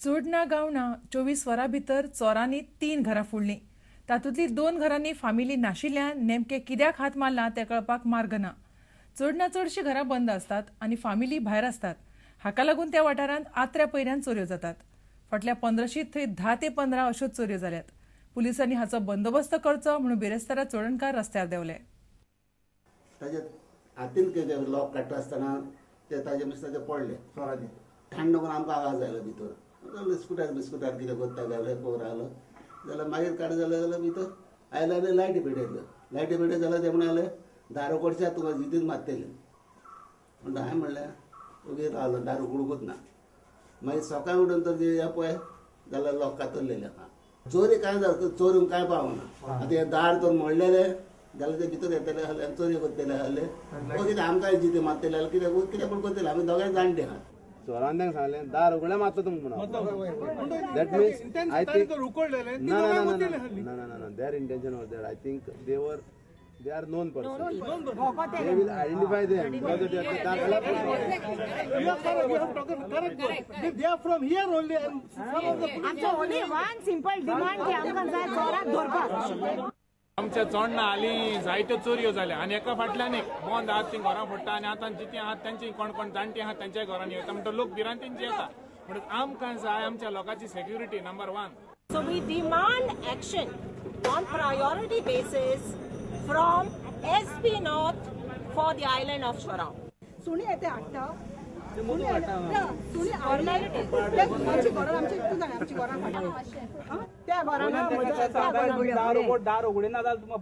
चोडणा गावणा 24 वरां भितर चोरांनी 3 घरां फोडलीं. तातूंतलीं 2 घरांनी फामिली नाशिल्ल्यान नेमकें कित्याक हात मारला तें कळपाक मार्ग ना. चोडणा चडशीं घरां बंद आसतात आनी फामिली भायर आसतात. हाका लागून त्या वाठारांत आत्र्या पयऱ्यान चोरयो जातात. फाटल्या 15शींत थंय 10 ते 15 अश्यो चोरयो जाल्यात. पुलिसांनी हाचो बंदोबस्त करचो म्हणून बिरेस्तारा चोडणकार रस्त्यार देंवले. ताजे हातीन लॉक काडटा आसतना ते ताजे मिस्ताचे पडले चोराचे ठाण करून आमकां आवाज आयलो भितर. बिस्कुटार बिस्कुटार कितें करता जाल्यार पळोवन रावलो जाल्यार मागीर काड जालो जाल्यार भितर आयलो आनी लायटी पेटयलो. लायटी पेटयत जाल्यार ते म्हणाले दार उगडच्या तुका जितीन मारतले म्हणटा. हांवें म्हणलें ओगी रावलो, दार उगडूंकच ना. मागीर सकाळी उठून तर हें पळय जाल्यार लॉक कातरलेलें आहा. चोरी कांय जाता, चोरून कांय पावना. आतां हें दार तर मोडलेलें जाल्यार ते भितर येतले आहले आनी चोरी करतले आहले. कितें आमकां जिते मारतले जाल्यार कितें कितें पूण करतले, आमी दोगांय जाणटे आहा. चोरान तांकां सांगलें दार उगडलें मारता तुमकां म्हणून. That means I think ना ना ना ना ना their intention was that I think they are known person. They will identify them because they are correct. They are from here only and some of the police. आमचो only one simple demand की आमकां जाय चोराक धरपाक. आमच्या चोडणा हालीं जायत्यो चोरयो जाल्या आनी एका फाटल्यान एक बंद आहात ती घरां फोडटा आनी आतां जितीं आहात तांची कोण कोण जाणटीं आहात तांच्याय घरांनी वयता म्हणटा लोक भिरांतीन जियेता. म्हणून आमकां जाय आमच्या लोकांची security number 1. So we demand action on priority basis from SP North for the island of Chorao. सुणी येते हाडटा, सुणी आमची घरां आमची इतू जाणां आमची घरां त्या घरां दार उगडिना जाल्यार तुमकां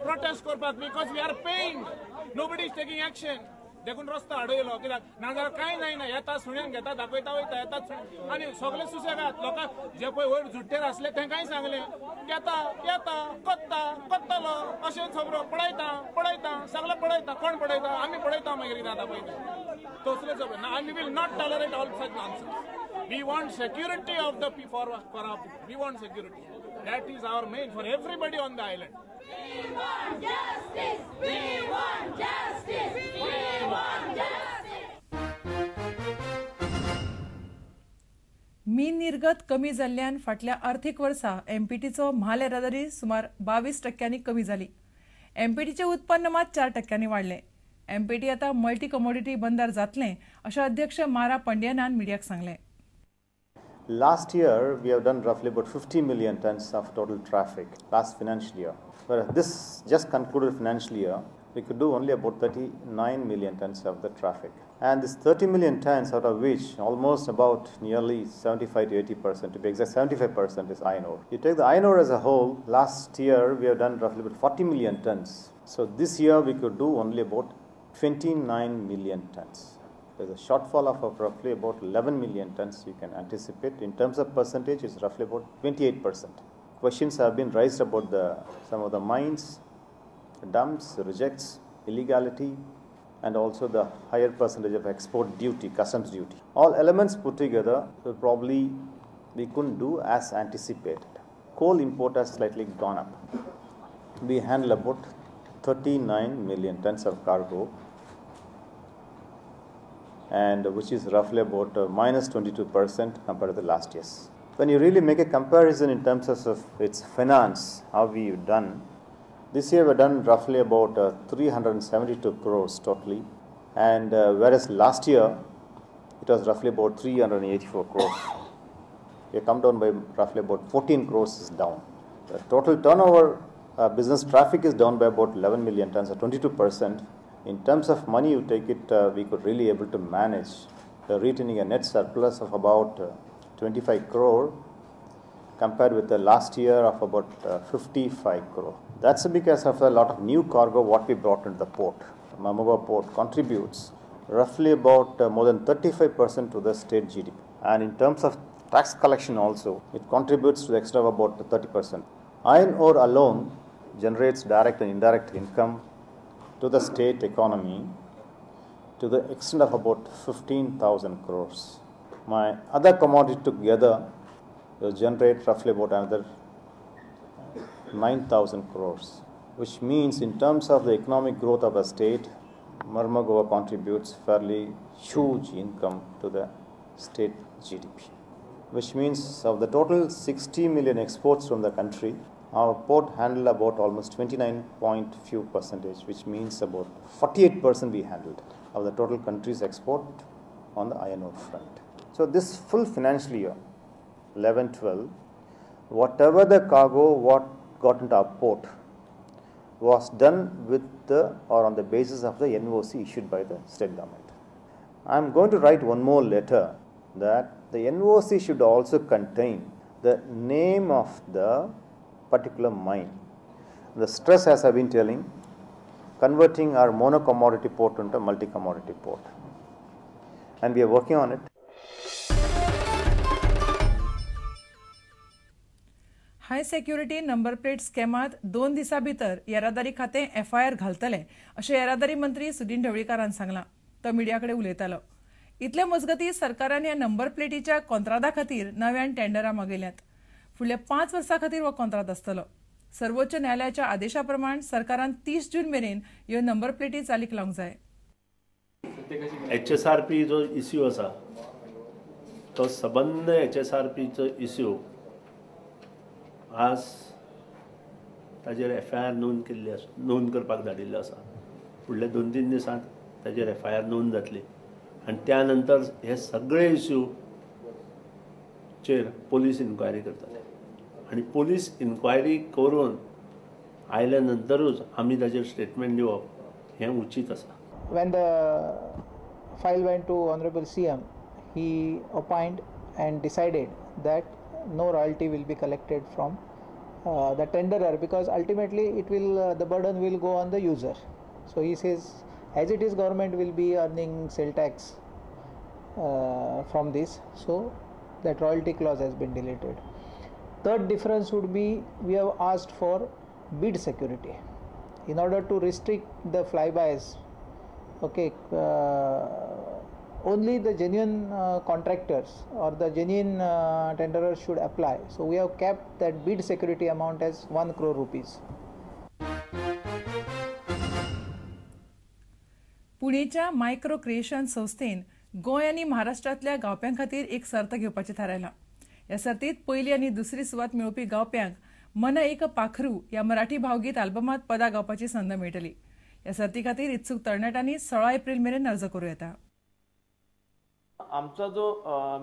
प्रोटेस्ट करपाक because we are paying, nobody is taking action. देखून रस्तो आडयलो कित्याक नाजाल्यार कांय जायना. येता सुण्यान घेता दाखयता वयता येता आनी सगळे सुसेगाद लोकांक जे पळय वयर झुट्टेर आसले तांकांय सांगलें येता येता कोत्ता कोत्तलो अशें खबरो पळयता पळयता सगळें पळयता. कोण पळयता? आमी पळयता. मागीर कितें जाता पळय तसलें सगळें ना. आमी will not tolerate all such nonsense. We want security of the for our people. We want security. That is our main for everybody on the island. We want justice! We want justice! We want justice! मीन निर्गत कमी जाल्ल्यान फाटल्या आर्थीक वर्सा एमपीटीचो म्हाल येरादारी सुमार 22% कमी जाली. एमपीटीचें उत्पन्न मात 4% वाडलें. एमपीटी आतां मल्टी कमोडिटी बंदर जातलें अशें अध्यक्ष मारा पंड्यनान मिडियाक सांगलें. Last year, we have done roughly about 50 million tons of total traffic last financial year. Whereas this just concluded financial year, we could do only about 39 million tons of the traffic. And this 30 million tons, out of which almost about nearly 75 to 80%, to be exact 75% is iron ore. You take the iron ore as a whole, last year we have done roughly about 40 million tons. So this year we could do only about 29 million tons. There's a shortfall of roughly about 11 million tons you can anticipate. In terms of percentage, it's roughly about 28%. Questions have been raised about some of the mines, dumps, rejects, illegality, and also the higher percentage of export duty, customs duty. All elements put together, probably we couldn't do as anticipated. Coal import has slightly gone up. We handle about 39 million tons of cargo, and which is roughly about minus 22% compared to the last year's. When you really make a comparison in terms of its finance, how we've done, this year we've done roughly about 372 crores totally, and whereas last year it was roughly about 384 crores. We have come down by roughly about 14 crores is down. The total turnover, business traffic is down by about 11 million tons or 22%. In terms of money, you take it, we could really able to manage retaining a net surplus of about 25 crore compared with the last year of about 55 crore. That's because of a lot of new cargo what we brought into the port. Marmugao port contributes roughly about more than 35% to the state GDP. And in terms of tax collection also, it contributes to the extent of about 30%. Iron ore alone generates direct and indirect income to the state economy to the extent of about 15,000 crores. My other commodity together will generate roughly about another 9,000 crores, which means in terms of the economic growth of a state, Marmagoa contributes fairly huge income to the state GDP, which means of the total 60 million exports from the country, our port handled about almost 29 point few percentage, which means about 48% we handled of the total country's export on the iron ore front. So this full financial year, 11-12, whatever the cargo what got into our port was done with the or on the basis of the NOC issued by the state government. I am going to write one more letter that the NOC should also contain the name of the particular mine. The stress, as I have been telling, converting our mono commodity port into a multi commodity port, and we are working on it. High security number plate स्कॅमात 2 दिसां भितर येरादारी खातें FIR घालतलें अशें येरादारी मंत्री सुदिन ढवळीकारान सांगलां. तो मिडिया कडेन उलयतालो. इतले मजगतीं सरकारान ह्या नंबर प्लेटीच्या कोंत्रादा खातीर नव्यान टेंडरां मागयल्यांत. फुडल्या 5 वर्सां खातीर हो कोंत्राद आसतलो. सर्वोच्च न्यायालयाच्या आदेशा प्रमाण सरकारान 30 जून मेरेन ह्यो नंबर प्लेटी चालीक लावंक जाय. एचएसआरपी जो इश्यू आसा तो सबंद एचएसआरपीचो इश्यू आज ताजेर एफआयआर नोंद केल्ली आसा, नोंद करपाक धाडिल्लो आसा. फुडल्या 2-3 दिसांत ताजेर एफआयआर नोंद जातली आनी त्या नंतर हे सगळे इश्यूचेर पोलीस इन्क्वायरी करतले आनी पोलीस इन्क्वायरी करून आयल्या नंतरूच आमी ताजेर स्टेटमेंट दिवप हें उचीत आसा. When the file went to Honorable CM, he opined and decided that no royalty will be collected from the tenderer, because ultimately it will the burden will go on the user. So he says, as it is, government will be earning sale tax from this, so that royalty clause has been deleted. Third difference would be, we have asked for bid security in order to restrict the flybys. Okay, only the genuine contractors or the genuine tenderers should apply. So we have kept that bid security amount as 1 crore rupees. पुणेच्या micro creation संस्थेन गोंय आनी महाराष्ट्रांतल्या गावप्यां खातीर एक सर्त घेवपाचें थारायलां. ह्या सर्तीत पयली आनी दुसरी सुवात मेळोवपी गावप्यांक मन एक पाखरू ह्या मराठी भावगीत आल्बमांत पदां गावपाची संद मेळटली. ह्या सर्ती खातीर इत्सूक तरणाट्यांनी 16 एप्रिल मेरेन अर्ज करूं येता. आमचा जो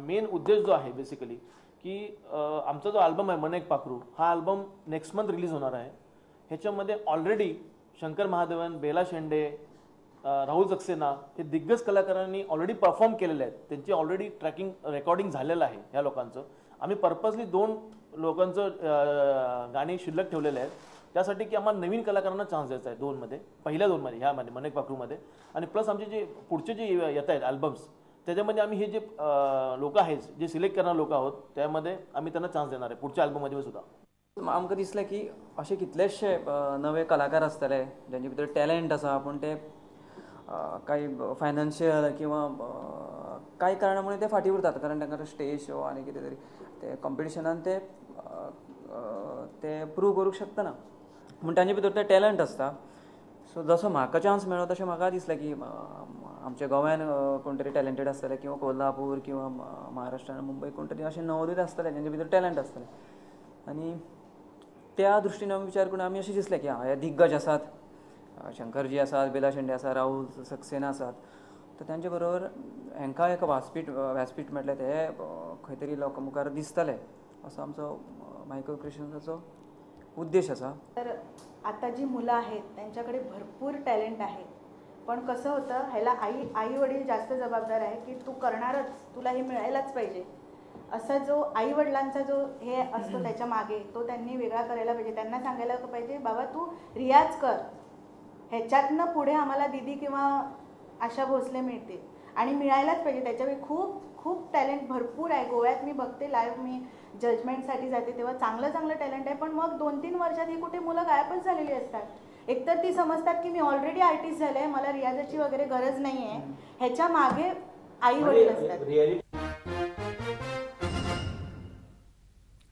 मेन उद्देश जो आहे बेसिकली की आमचा जो आल्बम आहे मन एक पाखरू, हा आल्बम नेक्स्ट मंथ रिलीज होणार आहे. ह्याच्यामध्ये ऑलरेडी शंकर महादेवन, बेला शेंडे, राहुल सक्सेना हे दिग्गज कलाकारांनी ऑलरेडी परफॉर्म केलेले आहेत. त्यांची ऑलरेडी ट्रॅकिंग रेकॉर्डिंग झालेलं आहे ह्या लोकांचं. आम्ही पर्पजली 2 लोकांचं गाणी शिल्लक ठेवलेले आहेत त्यासाठी की आम्हाला नवीन कलाकारांना चान्स द्यायचा आहे 2मध्ये, पहिल्या 2मध्ये ह्यामध्ये मन एक पाखरूमध्ये. आणि प्लस आमचे जे पुढचे जे येत आहेत अल्बम्स त्याच्यामध्ये आम्ही हे जे लोक आहेत, जे सिलेक्ट करणारे लोक आहोत, त्यामध्ये आम्ही त्यांना चान्स देणार आहे पुढच्या अल्बममध्ये सुद्धा. आमकां दिसलें की अशे कितलेशे नवे कलाकार आसतले जांचे भितर टॅलंट आसा, पूण ते कांय फायनान्शियल किंवा कांय कारणां मुळे ते फाटीं उरतात, कारण तांकां स्टेज शो आनी कितें तरी ते कॉम्पिटिशनान ते ते प्रूव करूंक शकतना, पूण तांचे भितर ते टॅलंट आसता. सो जसो म्हाका चान्स मेळ्ळो तशें म्हाका दिसलें की आमच्या गोव्यान कोण तरी टॅलंटेड आसतले किंवा कोल्हापूर किंवा महाराष्ट्रान मुंबय कोण तरी अशें नवोदीत आसतले जांचे भितर टॅलंट आसतलें. आनी त्या दृश्टीन आमी विचार करून आमी अशें दिसलें की हे दिग्गज आसात, शंकरजी आसात, बेला शेंडे आसा, राहुल सक्सेना आसात, तर तांचे बरोबर हांकां एक व्यासपीठ मेळटलें, ते खंय तरी लोकां मुखार दिसतले असो आमचो मायक्रो क्रिएशन्साचो उद्देश आसा. तर आता जी मुलं आहेत त्यांच्याकडे भरपूर टॅलेंट आहे, पण कसं होतं ह्याला आई वडील जास्त जबाबदार आहे की तू करणारच, तुला हे मिळायलाच पाहिजे, असा जो आई वडिलांचा जो हे असतो त्याच्या मागे तो त्यांनी वेगळा करायला पाहिजे. त्यांना सांगायला पाहिजे बाबा तू रियाज कर, ह्याच्यातनं पुढे आम्हाला दीदी किंवा आशा भोसले मिळतील आणि मिळायलाच पाहिजे. त्याच्यावेळी खूप खूप टॅलेंट भरपूर आहे. गोव्यात मी बघते लाईव्ह, मी जजमेंटसाठी जाते तेव्हा चांगलं चांगलं टॅलेंट आहे, पण मग 2-3 वर्षात ही कुठे मुलं गायबच झालेली असतात. एकतर ती समजतात की मी ऑलरेडी आर्टिस्ट झाले आहे, मला रियाजाची वगैरे गरज नाही आहे. ह्याच्या मागे आई वडील असतात.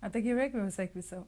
आता घेऊया एक व्यावसायिक विसव.